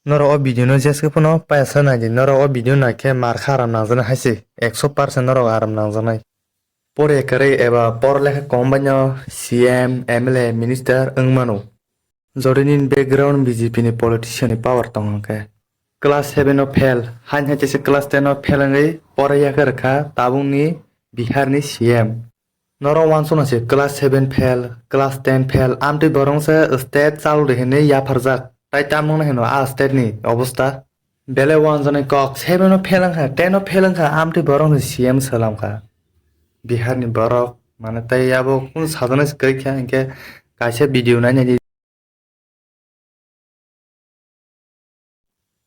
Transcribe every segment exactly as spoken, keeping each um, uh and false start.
Norok o video no jeske phano paisa nai di, norok o video nai khe mar kha aram nangjaknai hai se, ekso percent norok aram nangjaknai. Pore kwrwi eba por lekha kom bai no C M, M L A, minister wng mano. Jodi nini background B J P ni politician ni power tong hwnkhe. Class seven o fail, hain hai khe se class ten o fail wngwi pore yakha rwkha tabukni Bihar ni C M. Norok uansukna se class seven fail, class ten fail, amtwi borok se state chalo de hinwi yapharjak. Tai tamo hino a state ni obostha? Belai uanjaknai kok, seven o fail wngkha, ten o fail wngkha, amtwi borok ni C M swlamkha. Bihar ni borok, mane tai abo kunu sajana se kwrwi kha, hinkhe kaisa video nainai di.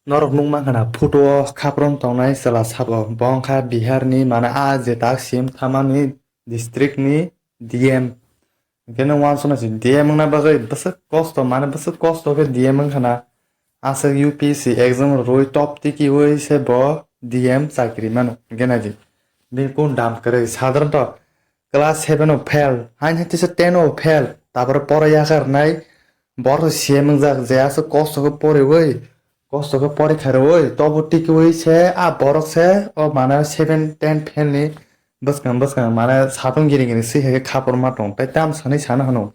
Norok nukmankha na photo o khaprom tongnai chwla sabo, bo wngkha Bihar ni, mane a je tak C M thamani district ni D M. Hinkhe nwng uansukna se D M wngna bagwi bwswk kosto, mane bwswk kosto khe D M wngkha na. Aswk U P S C exam rwi top tikiui se bo D M chakri mano. Hinkhe naidi, bini kun dam kwrwi, sadharanto class seven o fail, hain hai teisa ten o fail, tapore pore yakha rwnai, borok C M wngjak, je aswk kosto khe poriui, kosto khe porikha rwui, tobo tikiui se a borok se o mane seven ten fail ni bwskang bwskang mane satung giri giri swi hai khe khapor ma tong, tai tam sanwi sana hano.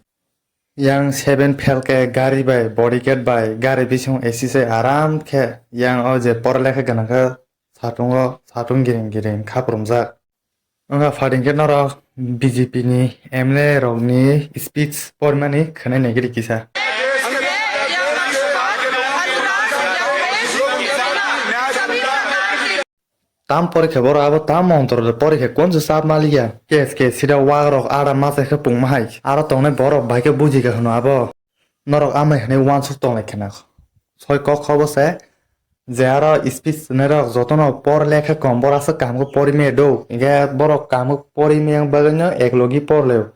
Yang seven fail khe gari bai, bodyguard bai, gari bising A C se aram khe yang o je pore lekha gwnang khe satungo, satung giring giring khapurumjak. Wngkha phading khe norok B J P ni M L A rok ni speech pormani khwnai nai giri kisa. Tam porikha borok abo tam montro de porikha konse sap maliya. Kes kes sida wagrok ada masa khe pungma hai. Aro tongnai borok bai khe bujikha hwno abo. Norok amai hwnwi uansuk tonglai khna. Soi kok kho bo se je aro speech rwnairok jotono por lekha kom, borok aswk kaham khe pori maya do. Hinkhe borok kaham khe pori maya bagwino eklogi por laio.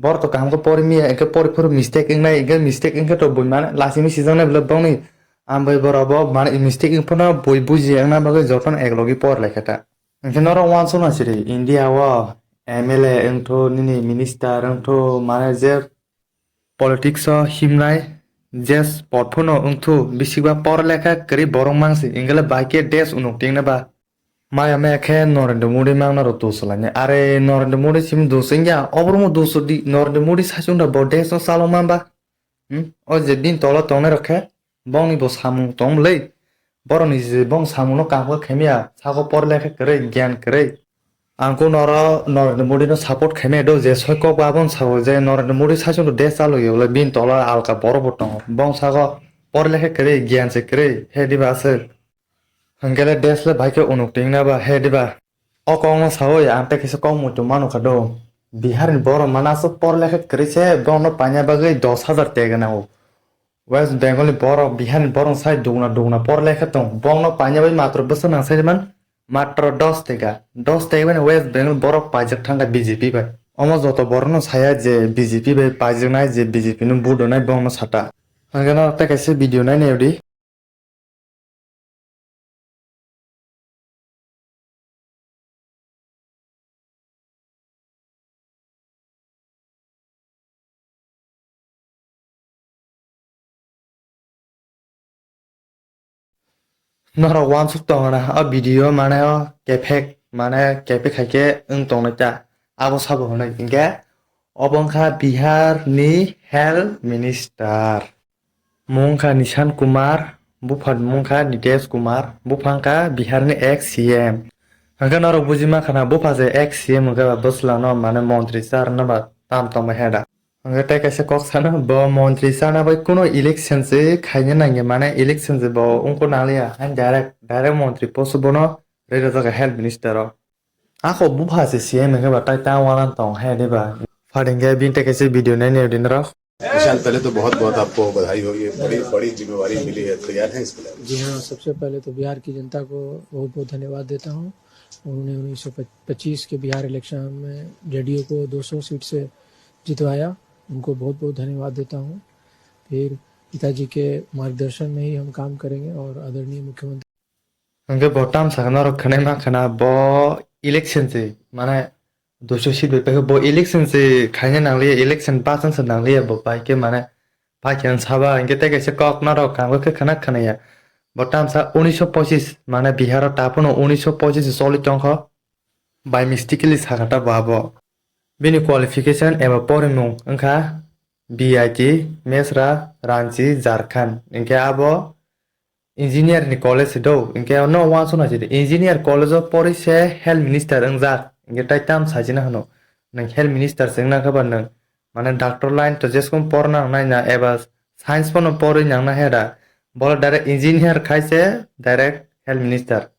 Borok to kaham khe pori maya, hinkhe pori phuru mistake wngnai, hinkhe mistake wngkhe to bui mane lasimi sijaknai bwle bongni. Ang bai borok bo mane mistake wngphano bui buji wngna bagwi jotono eklogi por lai khe ta. Hinkhe norok uansukna siri, India o M L A wngthu, nini minister wngthu, mane je politics o himnai, je sport phano wngthu, bisikba por lekha kwrwi borok mangsi, hinkhe le bai khe desh unuk tingna ba. Maya maya khe Narendra Modi mangna rok dos lainai. Are Narendra Modi sim dos wngya, obormo dos di, Narendra Modi saichung da bo desh no chalok man ba. Hmm? O je bini tola tongnai rok khe bongni bo samung tong bwlwi. Borok ni je bong samung no kaham khe khaimya, sako por lekha kwrwi, gyan kwrwi. Ang ko noro Narendra Modi no support khaimya do je soi kok ba bon sao je Narendra Modi saichung do desh chalok yo le bini tola alka borok bo tongo. Bong sako por lekha kwrwi, gyan se kwrwi, he diba aswk. Hwnkhe le desh le bai khe unuk tingna ba he diba? O kokno sawi ang tei kaisa kok muitu manu kha do. Bihar ni borok mano aswk por lekha kwrwi se bongno paina bagwi dos hajar tega nango. West Bengal ni borok, Bihar ni borok sai dugna dugna por lekha tong. Bongno paina bai matro bwswk nang sai man matro dos tega. Dos tega bai West Bengal borok paijak thangkha B J P bai. Omo joto borokno saya je B J P bai paijaknai, je B J P no vote rwnai bongno sata. Hwnkhe no tei kaisa video nainai di. Norok uansuk tongo na o video mane o kephek mane kephek hai khe wng tongnai ta abo sabo hwnwi hinkhe obo wngkha Bihar ni health minister. Mung kha Nishan Kumar, bupha mung kha Nitesh Kumar, bupha kha Bihar ni ex C M. Hwnkhe norok buji mankha na, bupha se ex C M hwnkhe ba bwsla no mane montri charwna ba tam tongma heda. Hwnkhe tei kaisa kok sana, bo montri charwna bai kuno election se khaina nangya, mane election se bo wngkuk nangliya, hain direct, direct montri post bono rwi rwjak health minister o. Ako bupha se C M hwnkhe ba tai ta wana tong he diba. Phading khe bini tei kaisa video nainai di norok. निशान, पहले तो बहुत बहुत आपको बधाई हो, ये बड़ी बड़ी जिम्मेवारी मिली है, तैयार हैं इसके लिए? जी हाँ, सबसे पहले तो बिहार की जनता को बहुत बहुत धन्यवाद देता हूँ। उन्होंने उन्नीस सौ पच्चीस के बिहार इलेक्शन में जेडीयू को दो सौ सीट से जितवाया, उनको बहुत बहुत धन्यवाद देता हूँ। फिर पिताजी के मार्गदर्शन में ही हम काम करेंगे और आदरणीय मुख्यमंत्री Hwnkhe bo tamsa norok khwnai mankha na bo election se mane duiso seat bai paikhe bo election se khaina nangliya, election bachang se nangliya bo paikhe mane paikhe saba hinkhe tei kaisa kok norok kango khe khwna khwnaya. Bo tamsa unisho pochis, mane Bihar o taphano unisho pochis choli tongkho. By mistakenly sakha ta bo abo. Bini qualification eba porimung wngkha B I T, Mesra, Ranchi, Jharkhand. Hinkhe abo engineer ni college se do, hinkhe no uansukna sidi engineer college o pori se health minister wngjak. Hinkhe tai tam sajina hwno, nwng health minister se wngna khe ba nwng, mane, doctor line to jesukung porna nang naina eba science phano porwi nang na heda, bole direct engineer khai se direct health minister.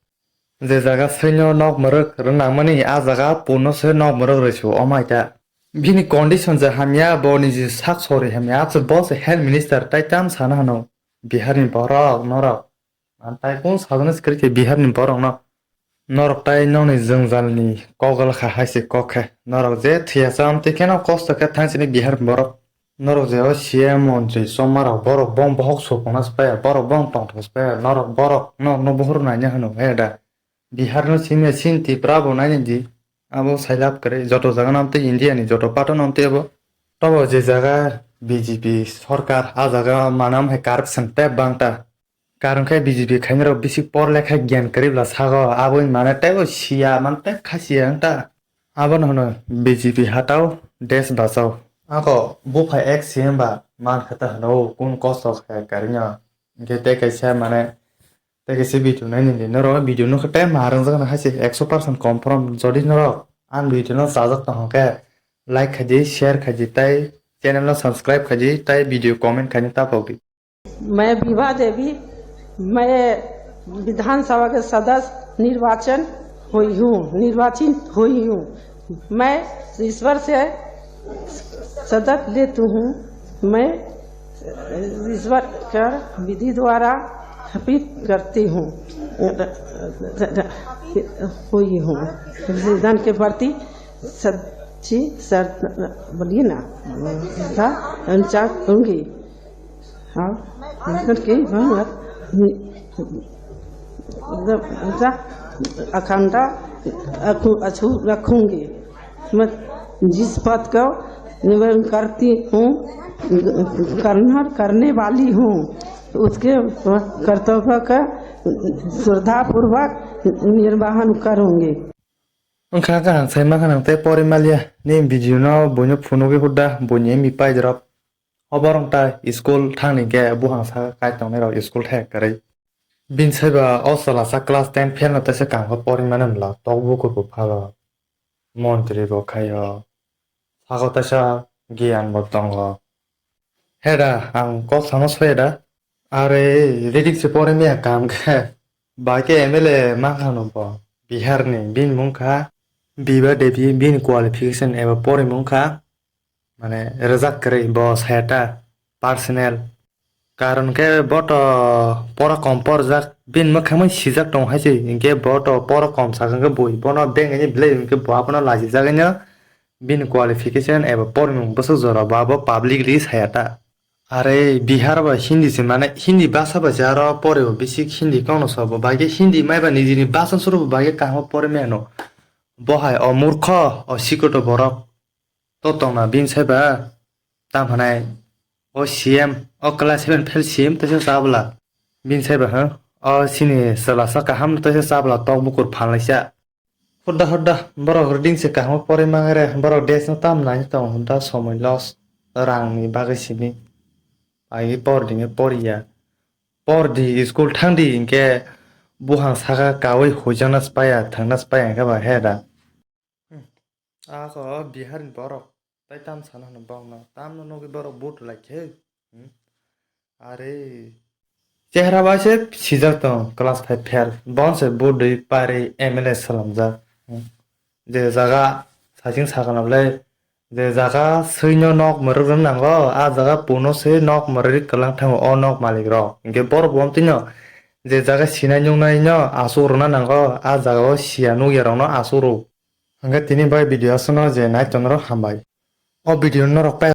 Je jaga swino nok mwrwk rwnangmani, a jaga puno se nok mwrwk rwsu, omaita. Bini condition je hamya, bo niji sak sori hamya, achu bo se health minister, tai tam sana hano Bihar ni borok norok. Ang tai kung sajagna se kwrwi khe Bihar ni borok no. Norok tai nokni jwngjal ni kok gala kha hai se kok khe. Norok je thwiya cham twi kheno kosto khe thang sini Bihar ni borok. Norok je o C M montri chongma rok borok bong bohok sukungna se paya, borok bong tongthok se paya, norok borok norok no buhur naina hwno he da. Bihar no simi sin Tripura bo naina di. Abo sailab kwrwi joto jaga no amtwi India ni joto part o no amtwi abo. Tobo je jaga B J P sorkar, a jaga manam hai corruption tei bangta. Karon khe B J P khainai rok bisi por lekha gyan kwrwi bwla sago, aboni mane teibo siya, mane tei kha siya wng ta. Abono hwno B J P hatao desh bachao. Ako buphai ek C M ba man khe ta hwno, kun kosto khe karino. Hinkhe tei kaisa mane tei kaisa video nainani norok video nukha tei ma rwngjak na hai se ekso percent confirm. Jodi norok ang video no chajak tong khe like khaidi, share khaidi tei channel no subscribe khaidi tei video comment khaina ta pogdi. मैं विभा देवी, मैं विधानसभा के सदस्य निर्वाचन हुई हूँ, निर्वाचित हुई हूँ। मैं ईश्वर से सदत लेती हूँ। मैं ईश्वर कर विधि द्वारा स्थापित करती हूँ, हुई हूँ। धन के प्रति सच्ची सर बोलिए ना, अनुसार होंगी। हाँ, मतलब कि हम अखंडा अछू रखूंगी। मैं जिस पद को निवेदन करती हूँ, करना, करने वाली हूँ, उसके कर्तव्य का श्रद्धापूर्वक निर्वहन करूंगी। Wngkha kaham sai mankha nang tei pori malia. Ni video no buino phunugwi hurda buini M B paijrok. O borok ta school thangni khe buphang saka kai tongnai rok school thai kwrwi. Bini saiba o chwla sa class ten fail no teisa kaham khe pori mani mla tok bukur bo phalo. Montri bo khaio. Saka teisa giyan bo tongo. Heda ang kok sama soya da. Are, reading se pore maya kam khe. Ba khe M L A mankha no bo. Bihar ni bini mung kha Biba Devi, bini qualification eba porimung kha. Mane rwjak kwrwi bo saya ta personal. Karon khe bo to pora kom porjak, bini mwkhang bai sijak tong hai se. Hinkhe bo to pora kom sakha khe bui. Bono beng ni belai hinkhe bo abono lachijak no. Bini qualification eba porimung bwswk jora bo abo publicly saya ta. Are Bihar ba Hindi se mane Hindi bhasha ba se aro pore bo bisi Hindi kokno so bo bai khe Hindi mai ba nijini bhasha suru bo bai khe kaham pore mano. Bo hai o murkho o sikoto borok to tongna bini sai ba tam hanai o C M o class seven fail C M teisa chabla bini sai ba ha o sini chwla sa kaham teisa chabla tok bukur phalnai sa. Hudda hudda borok reading se kaham pore mangre, borok desh no tam nai tong hudda somoi loss rang ni bagwi simi. Ai por di nge por ya. Por di school thang di hinkhe buhang saka kawi huijana spaya thangna spaya hinkhe ba he da. Hmm. Ako Bihar ni borok tai tam sana hwno bokno tamno nugwi borok vote lai khe. Hmm. Are. Chehra bai se sijak tong class five fail. Bon se budui pari M L A salamjak. Je jaga saiching sakana le je jaga swino nok mwrwk rwng nango, a jaga puno se nok mwrwk kwlang thango o nok malik rok. Hinkhe borok bo tino je jaga sinai nuknai no asuk rwna nango, a jaga o siya nukya rokno asuk rw. Hinkhe tini bai video aswkno je nai tongnai rok hambai. O video norok pai